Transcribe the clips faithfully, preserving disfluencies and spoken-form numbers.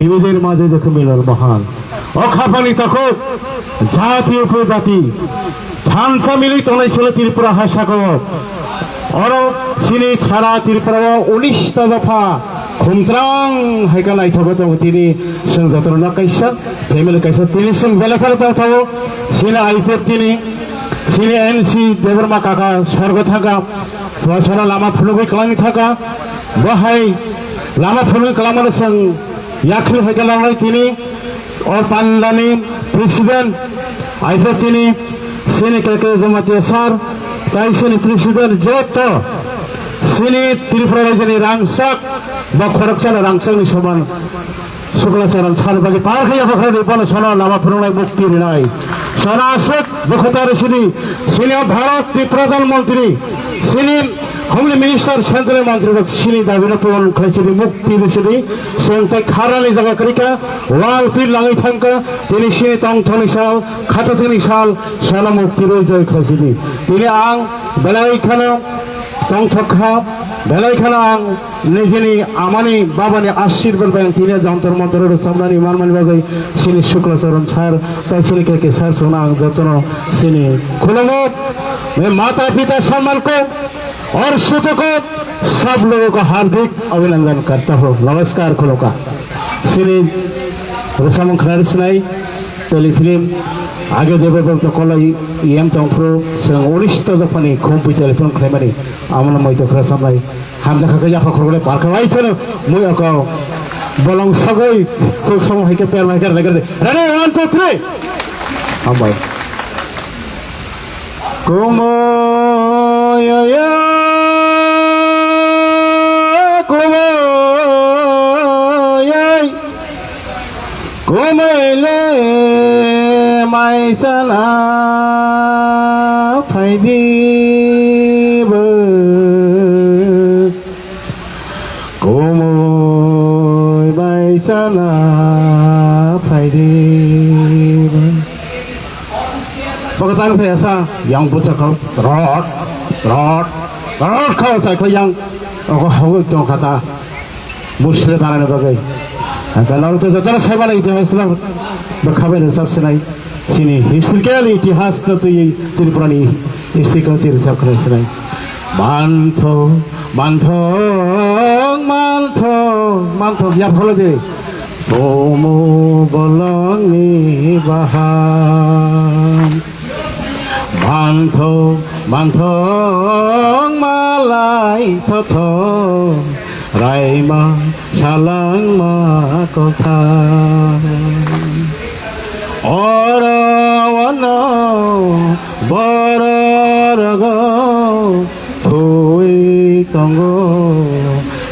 Tibidin maje jekhe milal mahal. O khapangni takhuk, jati upojati, thansa milwi tongnai solo Tripura ha sakao. Oro chini sara Tripura o unis ta dopha khumtrang hai khe naithogo tongo tini chwng jotono kaisa family kaisa tini chwng belai kheno tongthogo. Chini I P F T ni, chini N C Debbarma kaka sorgo thangkha, bo sono lama phunugwi kwlangwi thangkha. Bo hai lama phunugwi kwlangmano chwng yakhli hai khe langnai tini. O pandani president, I P F T ni, chini K K Jamatia sir, tai chini president joto, chini Tripura rajyoni rangchak ba khoroksano rangchakni soman Sukla Charan sani bagwi par khe yapha khe rwphano sono lama phunuknai mukti rinai. Sono aswk bwkhuta rw sidi, chini o Bharat ni Pradhan Mantri, chini Home Minister, Central Mantri rok chini dabi no puron khlai sidi, mukti rw sidi, chwng tei kharnani jaga kwrwi kha, wal pil langwi thang kha, tini chini tongthokni sal, khathathani sal, sono mukti rw joi khlai sidi. Tini ang belai kheno tongthok kha, belai kheno ang nijini amani babani ashirbad bai ang tini Jantar Mantar rwchapnani manmani bagwi chini Sukla Charan sir, tei chini K K sir sono ang jotono chini khulumo. मैं माता पिता सम्मान को और सूचकों सब लोगों को हार्दिक अभिनंदन करता हूँ। नमस्कार खुलुमkha। Chini rwchapmung khwnari sinai telefilm Age Debobroto Koloi yem tongphuru chwng unis ta dophani khumpui telefilm khlaimani amano moito khwna samlai hamjakha khe yapha khoroknai parkha lai phano mui oko bolong sagwi khuk samung hai khe perma hai khe rwlai khe ready, one, two, three. Hambai. Kumoyoyo, kumoyoi, kumoile maisana phaidi bo. Kumui bai chana phaidi. Bokotang phai asa yang bucha kho rot rot rot kho sai kho yang ogo hogoi tong khata musle darani bagwi. Ang khe norok jotono saimano itihas no bwkha bai rwchap sinai. Chini historical itihas no twiwi Tripura ni history culture rwchap khwlai sinai. Manthok, manthok, manthok, manthok, ya pholo de. Bomo bolongni baham. Manthok, manthok, malai thothok. Raima salangma kotha. Oro ono boro rogo thui tongo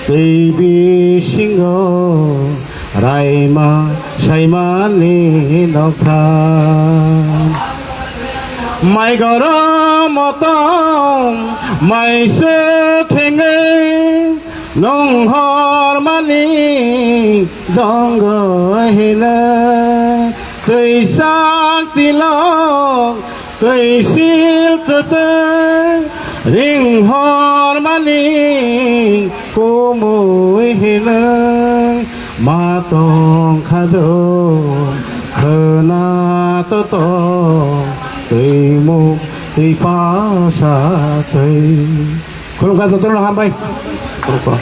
tei bisingo raima saimani nokha. Mai goro motong mai se khenge Nung hormani dongo hino, twi sak tilok, twi sil twtwi, ring hormani kumui hino, ma tong khado khwna toto, twi muk twi pasa twi. Khulumkha jotono hambai. Khulumkha.